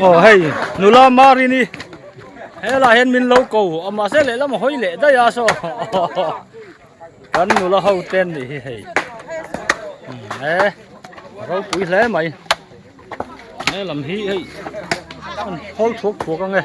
Aw hei nula Marini helaiah hian min lo ko a mahse lehlam a hawi leh daih a saw kan nula ho te an nih hi hei e ropui hle mai he lam hi hei an hawl thuak thuak ang e.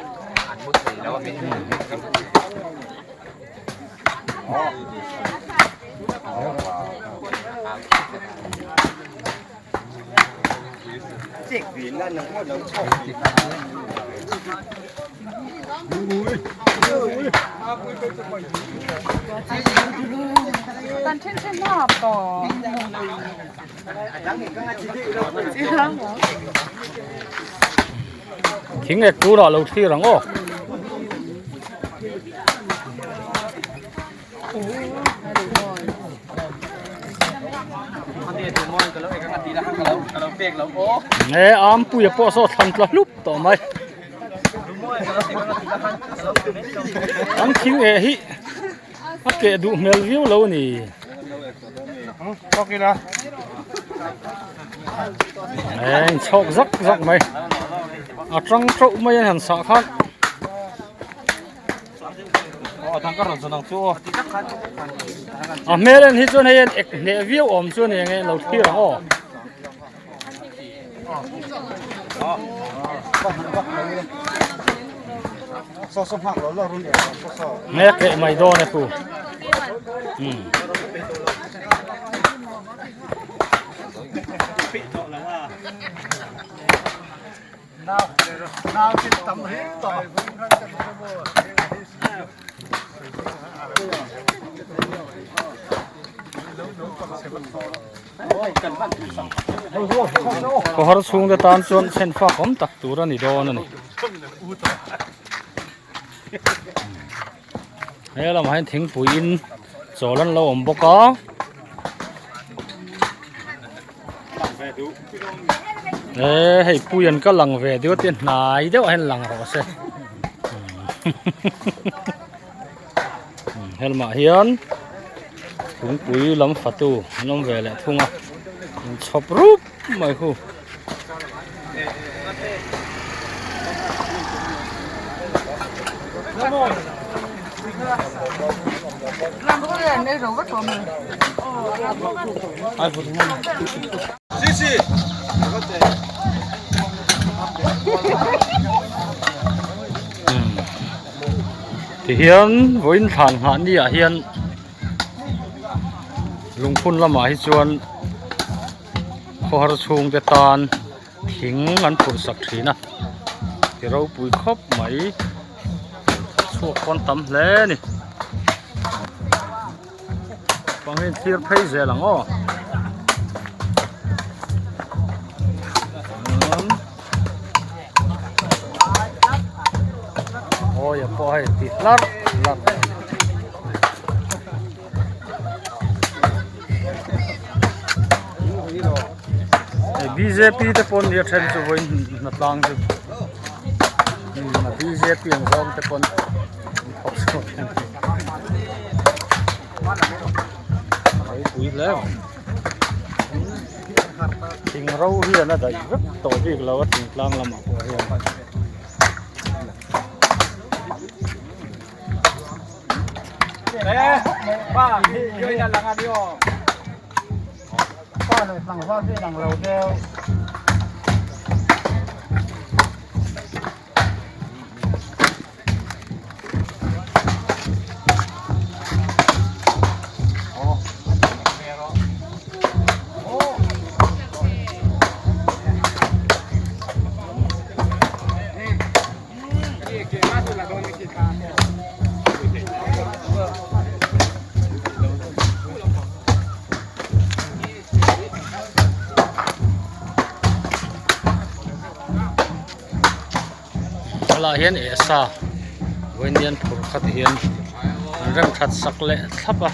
Thing ek turah lo thlir ang aw. He ampuia pawh saw thlan tla hlup tawh mai an thing eh hi a keh duh hmel viau lo a ni he inchhawk zak zak mai a tang teuh mai a han sah khan. A hmel en hi chuan hei hian ek hneh viau awm chu a ni ang e lo thlir ang aw. Hmel keh mai dawn e pu. Khawhar chhungte tan chuan thlen fak awm tak tur a ni dawn a ni. He lamah hian thingpui in chawl an lo awm bawk a. E hei pui an ka lang ve deuh a tia hnai deuh ah hian lang rawh se helmah hian thingpui lam fatu an awm ve leh thung a inchhawp rup mai khu. Tihian vawiin thlan nghah ni ah hian lungphun lamah hi chuan khawhar chhungte tan thing an phurh sak thin a ti ropui khawp mai chhuak pawn tam hle a ni bang hi thlir phei zel ang aw. Awi a pawh hei ti hlarh hlarh. Hei bjp te pawn nia then chu vawiin hnatlang chu a bjp ang zawng te pawn an thawk chhuak a ni ropui hle mai thing ro hian a daih vek tawh bik lo a thingtlang lamah pawh hian. Helaiah hian eh sa vawiin phur khat hian an rem that sak leh thlap a.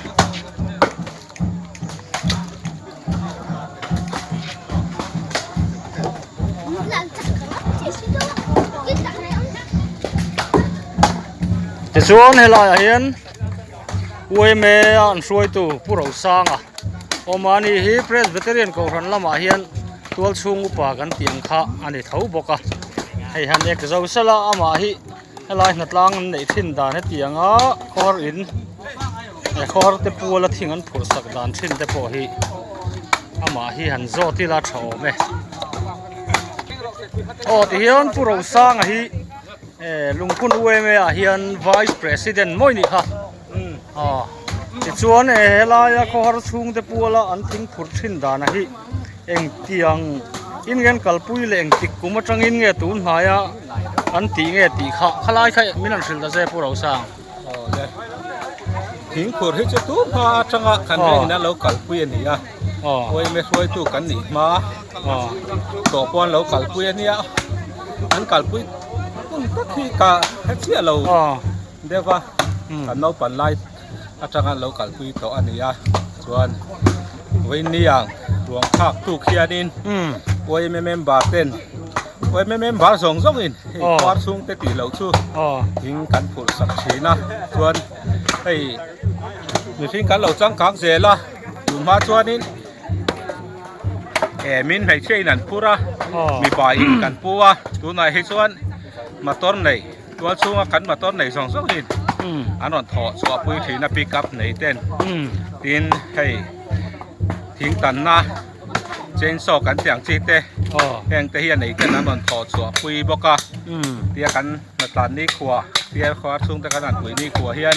Tichuan helaiah hian Uaime a an hruaitu Pu Rosanga awm a ni hi Presbyterian Kohhran lamah hian tual chhung upa kan tih ang kha a ni tho bawk a hei han ek zo sela amah hi helai hnatlang an neih thin dan hetiang a khawr in he khawr te puala thing an phurh sak dan thin te pawh hi amah hi han zawt ila tha awm e aw tihian Pu Rosanga hi. Lungphun UMA ah hian Vice President mawi nih kha aw tichuan helaia khawhar chhungte puala an thing phurh thin dana hi engtiang in nge an kalpui leh engtik kum atangin nge tun hnaia an tih nge tih kha khalai kha min han hrilh ta che Pu Rosang. Thing phurh hi chu tun hma atanga kan vengin an lo kalpui a ni a UMA hruaitu kan nih hma tawh pawh an lo kalpui a nia. An kalpui hun tak hi ka hre chiah lo deuh a, kan naupan lai atanga an lo kalpui tawh a ni a, chuan vawiin ruang thlak tuk hianin yma member ten yma member zawng zawngin hei khuar chhungte tih loh chu thing kan phurh sak thin a, chuan hei mihring kan lo changkang zel a, tunhma chuanin. Eh min hmeichhia in an phur a mipa in kan pu a tunah hi chuan motor nei tual chhunga kan motor nei zawng zawng in an rawn thawh chhuah pui thin a pick up nei ten tin hei thing tanna chainsaw kan tih ang chi te heng te hi a nei ten an rawn thawh chhuah pui bawk a tia kan hnatlan nikhua tia khua chhung te kan han pui nikhua hian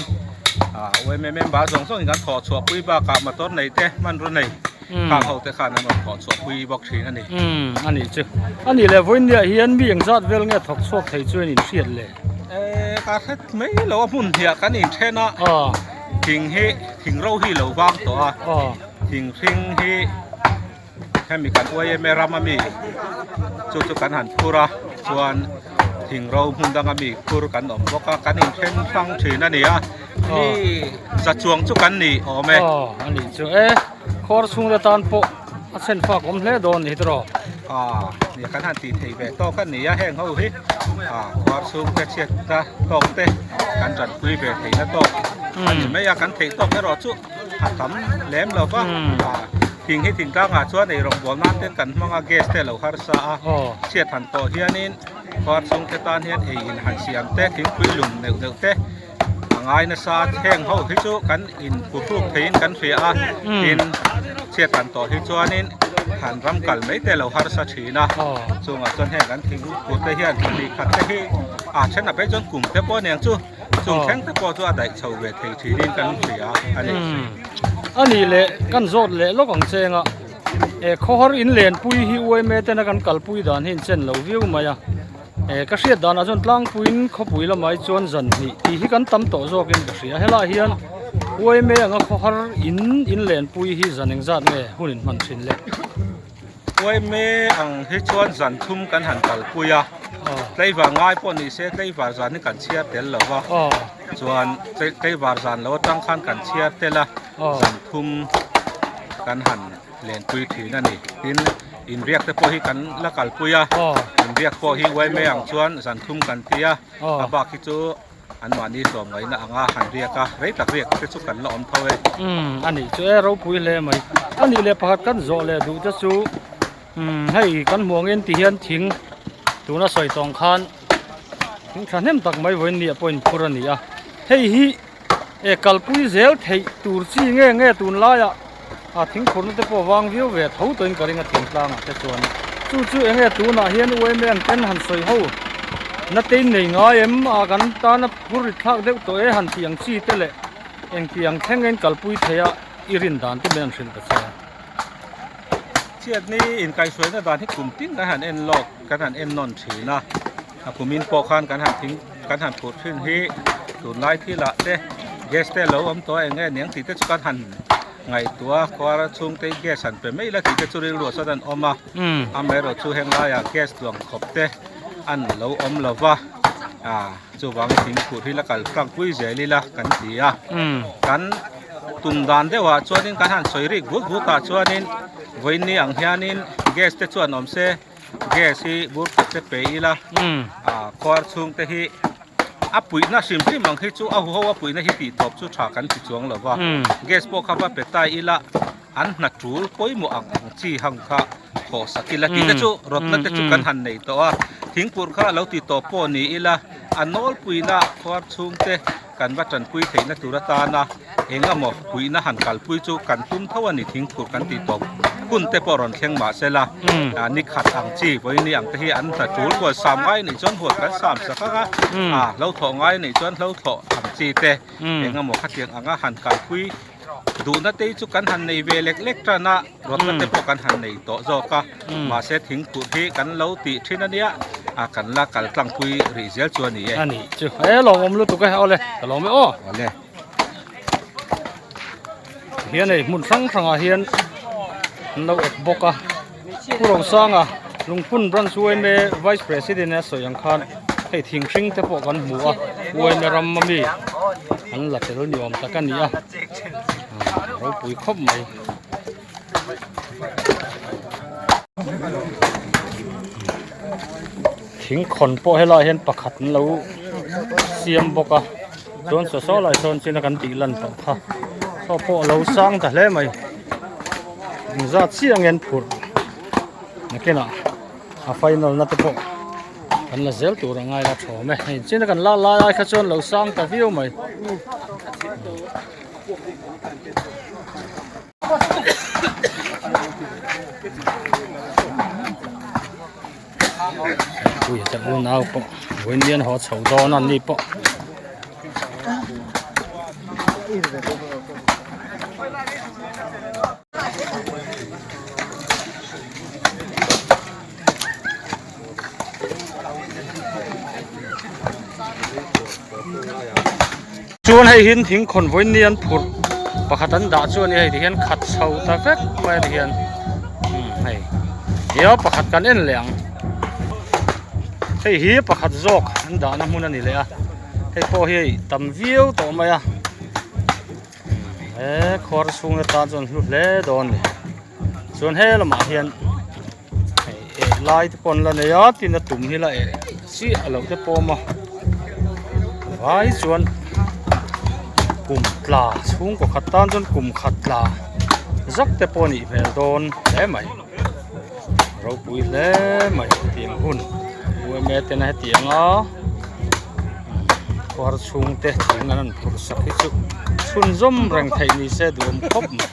ah yma member zawng zawng in kan thawh chhuah pui bakah motor nei te hmanraw nei khang ho te khan an rawn thawh chhuah pui bawk thin a ni. Umm a nih chu. A nih leh vawinia hian mi engzat vel nge thawk chhuak thei chu an inhriat le? Eh ka hret mai lo a hmun hniah kan inthen a thing hi thing ro hi lo vang tawh a thing hring hi Hemi kan yma ram ami chu chu kan han phur a chuan thing ro hmun dang ami phur kan awm bawk a kan inthen hrang thin a ni a mi za chuang chu kan ni awm e. Aw a nih chu e khawr chhung te tan pawh a chhen fak awm hle dawn ni hi tiraw. Aw nia kan han tih theih ve tawk a ni a heng ho hi ah khawr chhung te chhiat na tawk te kan tanpui ve theihna tawk a ni mai a kan theih tawk erawh chu a tam lem lo va thing hi thingtlangah chuan ei rawngbawl nan ten kan hmang a gas te a lo harsa a chhiat han tawh hianin khawar chhungte tan hian ei in han siam te thingpui lum neuh neuh te a ngai nasa heng ho hi chu kan in phuhruk theiin kan hria a tin chhiat han tawh hi chuanin han ram kal mai te a lo harsa thin a chungah chuan heng kan thingpui te hian hnih khat te hi a then a phei chuan kum te pawh aniang chu. Chung thleng te pawh chu a daih chho ve thei thinin kan hria a ni. A nih leh kan zawt leh lawk ang cheng a, e khawhar in lenpui hi yma tena kan kalpui dan hi in chen lo viau mai a, e ka hriat danah chuan tlangpuiin khawpui lamah hi chuan zan hnih tih hi kan tam tawh zawkin ka hria, helaiah hian yma anga khawhar in in lenpui hi zan engzat nge hun in hman thin le? Uaime ang hi chuan zan thum kan han kalpui a, tlaivar ngai pawh ni se tlaivar zan hi kan chhiar tel lo va, chuan tlaivar zan lo atang khan kan chhiar tel a, zan thum kan han lenpui thin a ni. Tin, inriak te pawh hi kan la kalpui a, inriak pawh hi uaime ang chuan zan thum kan ti a, a bak hi chu An mahni tlawm ngaihna anga han riak a, rei tak riak te chu kan la awm tho e. Umm a nih chu e ropui hle mai. A nih leh pakhat kan zawh leh duh te chu umm hei kan hmuh angin ti hian thing tuna sawi tawng khan thing thahnem tak mai vawiin ni ah pawh inphur a ni a. Hei hi e kalpui zel theih tur chi nge nge tunlaiah a thing phurna te pawh vang viau ve tho tawhin ka ring a thingtlangah te chuan chu chu eng nge tunah hian uaime ang ten han sawi ho na te in nei ngai em a kan tana phur rit thlak deuh tawh e han tih ang chi te leh engtiang thleng in kalpui thei a i rin dan te min han hrilh ta che. Chhiatni inkaihhruaina dan hi kum tin kan han en lawk kan han en nawn thin a. A kumin pawh khan kan han thing kan han phurh thin hi tunlai thilah te gas te alo awm tawh a eng nge niang tih te chu kan han ngaihtuah a khuar chhungte gas han pe mai la tih te chu rilru ah chuan an awm a amaherawh chu heng laiah gas tluang khawp te an lo awm lo va ah chuvangin thing phurh hi la kal tlang pui zel ila kan ti a kan tum dan deuhah chuanin kan han sawi rik but but ah chuanin vawiin ni ang hianin gas te chuan awm se. Gas hi bur khat te pe ila ah khuar chhung te hi A puihna hrim hrim ang hi chu a huho a puihna hi tih tawp chu tha kan ti chuang lo va, gas pawh kha va pe ta ila an hna tul pawimawh ang ang chi hang kha thawh sak ila tih te chu rawtna te chu kan han nei tawh a, thingpur kha lo ti tawp pawh ni ila a nawlpuina khuar chhungte kan va tanpui theihna tur atana eng emaw puihna han kalpui chu kan tum tho a ni thingphur kan tih tawp hun te pawh rawn thleng mah se la ni khat ang chi vawiin ang te hi an hla tul hual sam ngai anih chuan hual kan sam sak ang a a hlo thlawh ngai anih chuan hlo thlawh ang chi te eng emaw khatiang anga han kalpui Duhna te chu kan han nei ve lek lek tan a, rawtna te pawh kan han nei tawh zawk a, mahse thingphurh hi kan lo tih thin a nia, a kan la kal tlangpui rih zel chu a ni e. A nih chu, he lawmawm lutuk e, awle ka lawm e aw. Awle. Hian hei hmun hrang hrangah hian an lo ep bawk a, Pu Rosanga Lungphun Branch yma Vice President a sawi ang khan hei thing hring te pawh kan hmu a, yma ram ami an la tel ni awm tak a ni a, ropui khawp mai. Thing khawn pawh helaiah hian pakhat an lo siam bawk a chuan saw saw lai sawn chin a kan tih lan tawh kha saw pawh a lo sang ta hle mai engzat chiah nge an phurh nakinah a final na te pawh kan la zel tur a ngai la thawm e hei chin a kan lak lai ai kha chuan lo sang ta viau mai. Ui te unau pawh vawiin haw chho dawn a ni pawh. Chuan hei hian thing khawn vawiin ni an phurh pakhat an dah chu a ni hei ti hian khat chho ta vek mai a ti hian umm hei he pakhat kan en leh ang hei hi pakhat zawk an dahna hmun a ni leh a hei pawh hi hei tam viau tawh mai a he khuar chhung atan chuan hlu hle dawn a ni chuan he lamah hian hei eh lai te pawh an la nei a tin a tum hi la eh chiah a loh te pawh a awm a vai chuan kum tla chhungkaw khat tan chuan kum khat tla zak te pawh a nih hmel dawn hle mai ropui hle mai hetiang hun yma tena hetiang a khuar chhungte thing an han phurh sak hi chu chhunzawm reng theih ni se duhawm khawp mai.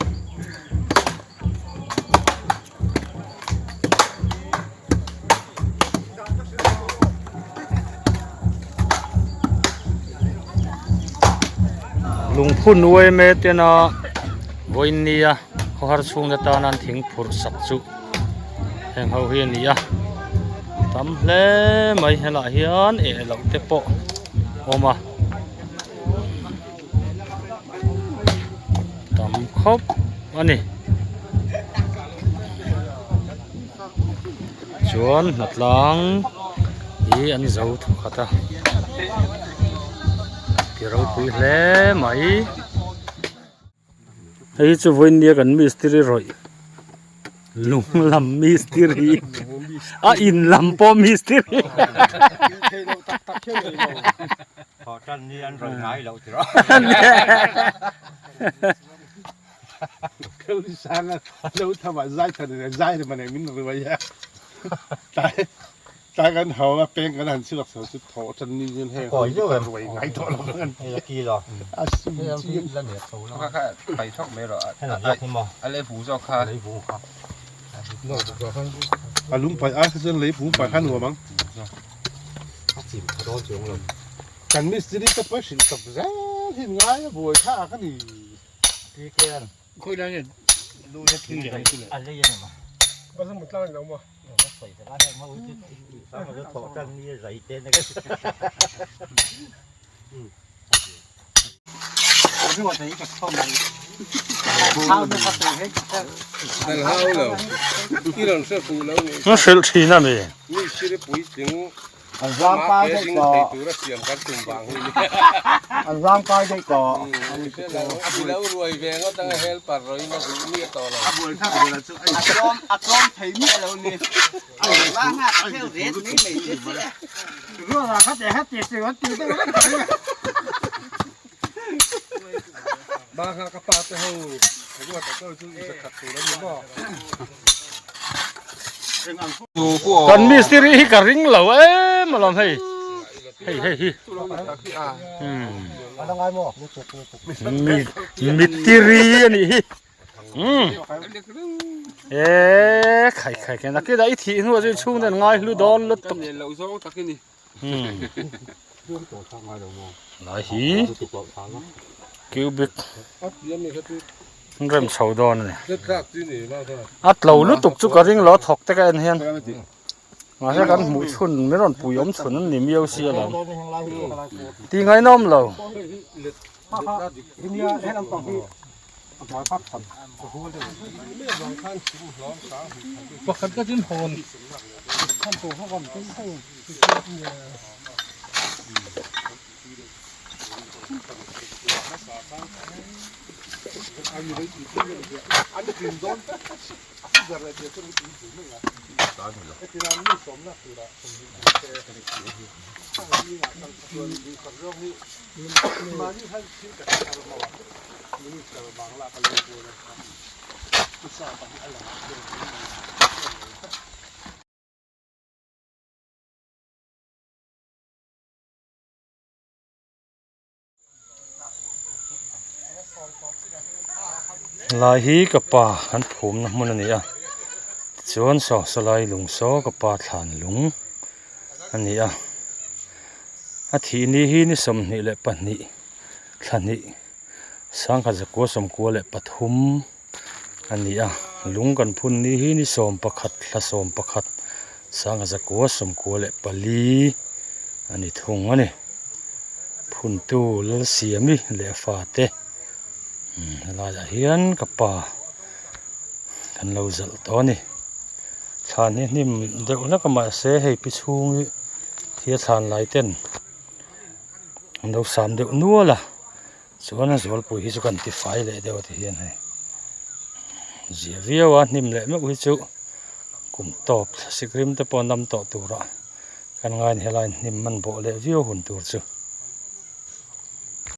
Lungphun yma tena vawiin nia khawhar chhungte tana an thing phurh sak chu heng ho hi a ni a tam hle mai helaiah hian eh loh te pawh a awm a tam khawp a ni chuan hnatlang hi an zo thawkhat a ti ropui hle mai hei hi chu vawiin nia kan mistiri rawih lung lam mistiri a in lam pawh mistiri Hrilh thin a mi. An zang kai daih tawh. An zang kai daih tawh. Kan mistiri hi ka ring lo em alawm hei hei hei hi mitiri a nih hi e khai khai khai nakina i thih hnuah chuan chhung ten ngai hlu dawn lutuk Lai hi cubic rem chho dawn a ni a tlo lutuk chu ka ring lo thawk te ka en hian mahse kan hmuh chhun min rawn pui awm chhun an ni miau sia lo tih ngaihnawm lo. Lai hi ka pa kan phumna hmun a ni a tichuan saw sawlai lung saw ka pa thlan lung a ni a a thih ni hi ni 22 thla hnih sangkhat zakua sawmkua leh pathum a ni a lung kan phun ni hi ni 11 thla 11 sangkhat zakua sawmkua leh pali a ni thung a ni phuntu Lalsiami leh a fate helaiah hian ka pa kan lo zalh tawh a ni thlan hi hnim deuh hlek a mahse hei pi chhung hi thil thlan lai ten an lo sam deuh nual a chuan a zualpui hi chu kan ti fai leh deuh a ti hian hei zia viau a hnim leh meuh hi chu kum tawp thlasik rim te pawh a nam tawh turah kan ngai a ni helai hnim man bawh leh viau hun tur chu.